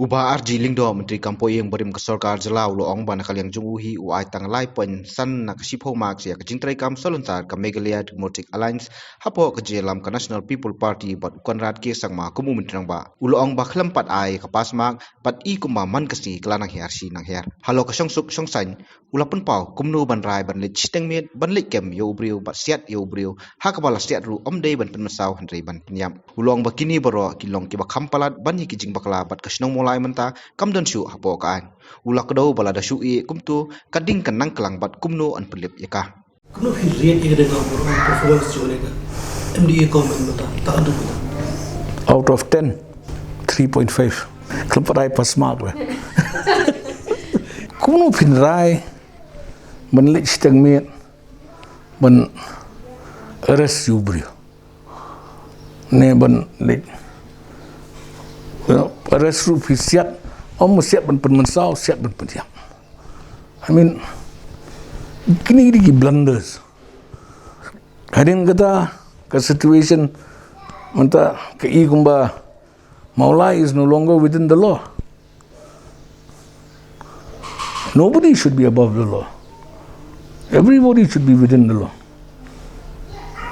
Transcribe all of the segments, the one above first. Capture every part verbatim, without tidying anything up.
U Bah R G Lyngdoh, Myntri Kam Pohiing barim ka Sorkar Jylla, u la ong ba na ka liang jong u hi u ai tang lai point san na ka shiphew marks ïa ka jingtrei kam salontar ka Meghalaya Democratic Alliance hapoh ka jingïalam ka National People Party bad u Conrad K Sangma kum u Myntri Rangbah. U la ong ba khlem pat ai ka pass mark bad i kumba man ka sngi ka la nang hiar shi nang hiar. Halor ka shongsuk shongsaiñ, u la pynpaw kumno ban rai ban leit shiteng miet, ban leit kem ïa u briew bad siat ïa u briew, ha kaba la siat ruh ym dei ban pynmynsaw hynrei ban pynïap. U la ong ba kine baroh ki long kiba kham palat ban ïa ki jingbakla bad ka shnong Mawlai mynta kam don shuh hapoh ka aiñ. U la kdew ba lada shu ïeh kumto, ka ding kan nang klang bad kumno yn pynlip ïa ka. Kumno phi rate ïa ka dang performance jong ka M D A government mynta, ta adu mynta? Out of ten, three point five. Khlem pat ai pass mark la. Kumno phin rai ban leit shiteng miet, ban arrest ïa u briew, ne ban leit, you know, arrest ruh phi siat, ym siat ban pynmynsaw, siat ban pynïap. I mean, kine ki dei ki blunders. Hadien kata ka situation mynta ka i kumba Mawlai is no longer within the law. Nobody should be above the law. Everybody should be within the law.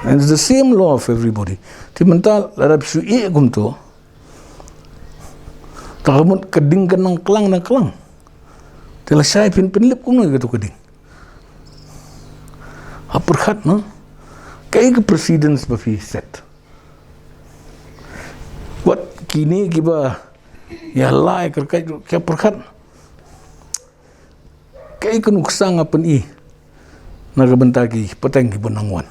And it's the same law of everybody. Te mynta lada phi shu ïeh kumto, ta ka mut ka ding kan nang klang nang klang. Te lashai phin pynlip kumno ïa kato ka ding? Ha pyrkhat, no? Kaei ka precedence ba phi set? Wat kine kiba ïa lai kyrkhat, ka pyrkhat. Kaei ka nuksa nga pyni na ka bynta ki pateng kiba nang wan?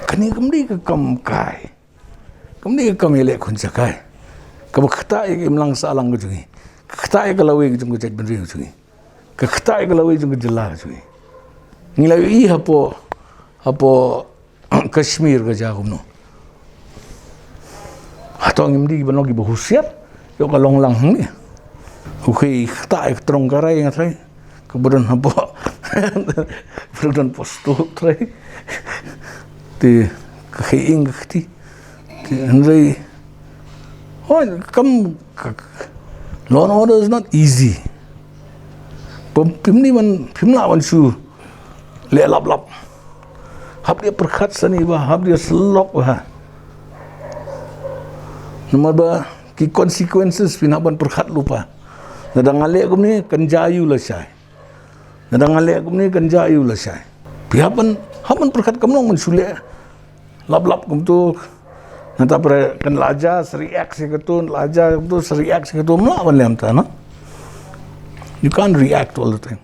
Kane kam dei ka kam kai. Kam dei ka kam ïaleh khun shakai. Kaba ktah ïa ka imlang sahlang ka jong ngi. Ka ktah ïa ka lawei ka jong ka jaitbynriew ka jong ngi. Ka ktah ïa ka lawei jong ka jylla ka jong ngi. Ngi la ïohi hapoh, hapoh Kashmir ka jia kumno. Hato ngim dei ban long kiba husiar ïa ka long lang hangne? Okay, ktah ïa ka trong ka rai nga trai. Kaba don hapoh, kaba don posto trai. Te ka kheiñ ka kti. Te hynrei, oh, kam ka, ka, law and order is not easy. Pym, pym ni man, pym lah wan shu leh lap lap. Hap dei pyrkhat sani ba, hap dei syllok ba. Namar ba ki consequences phin hap ban pyrkhat lypa. Lada nga leh kumne kan jia ïa u lashai. Lada nga leh kumne kan jia ïa u lashai. Phi hap ban, hap ban pyrkhat, kam long ban shu leh lap lap kumto. Nangta pyrkhat kan la jia, sa react sha kato, la jia kumto, sa react sha kato, ym lah ban leh kumta, no? You can't react all the time.